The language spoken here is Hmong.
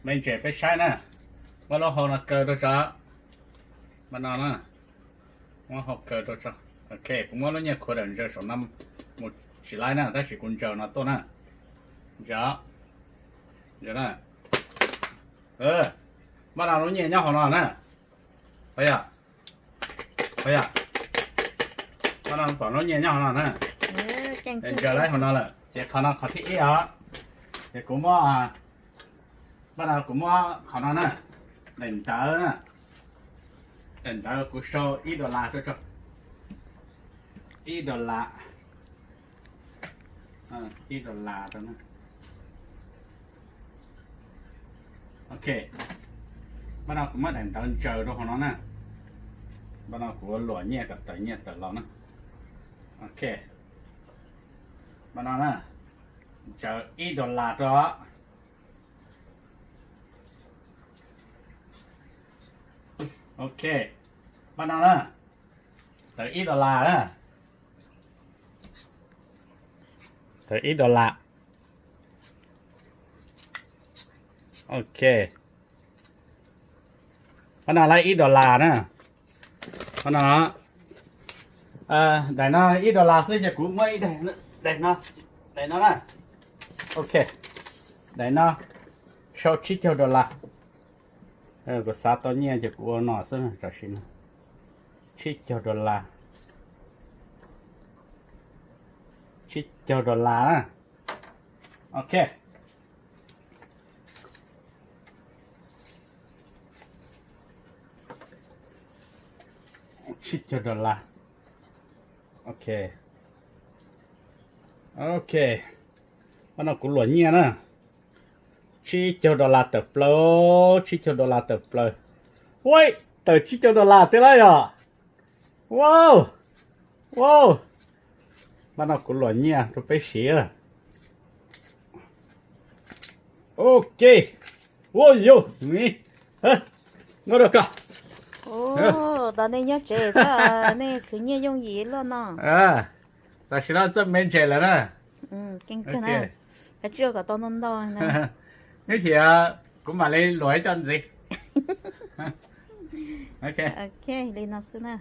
Me ntses peb saib na, muab lub hau no kaw rau tso. Npaj no na, muab hau kaw rau tso. Ok, kuv muab lub nyiaj khuav dawm ntsaws saum no mus tsis laib na, tab sis kuv ntsaws no tuaj na. Ntsaws, ntsaws na. Npaj no lub nyiaj nyob hauv no na. Pab yog, pab yog, npaj no pom lub nyiaj nyob hauv no na. Ntsaws laib hauv no lawm ces qhov no qhov thib ib os. Ces kuv muab, npaj no kuv muab qhov no na, daim ntawv na, daim ntawv kuv sau ib dollar rau tso, ib dollar, ib dollar rau na. Ok, npaj no kuv muab daim ntawv ntsaws rau hauv no na. Npaj no kuv luam nyiaj kom tawm nyiaj tawm los na. Ok, npaj no na, ntsaws ib dollar rau. Ok, npaj no na, tawm ib dollar na. Tawm ib dollar. Ok, npaj no laib ib dollar na. Npaj no, daim no ib dollar xwb ces kuv muab ib daim, daim no, daim no na. Ok, daim no sau tsib caug dollar. Kuv xav tau nyiaj ces kuv ua no xwb tam sim no. Tsib caug dollar, tsib caug dollar na. Ok, tsib caug dollar. Ok, ok, npaj no kuv luam nyiaj na. Tsib caug dollar tawm plaws, tsib caug dollar tawm plaws. Ua, tawm tsib caug dollar tiag lauj yog. Wow, wow, npaj no kuv luam nyiaj rau peb siv. Ok, ua yus, muab rau koj. Tam nej nyob tsev xwb, nej khwv nyiaj yooj yim luaj no. Tam sim no txawj me ntses lawm na. Kav tsij ua kom tau ntau ntau. Ib chim kuv mam li luam ib co ntxiv. Ok, li no xwb na.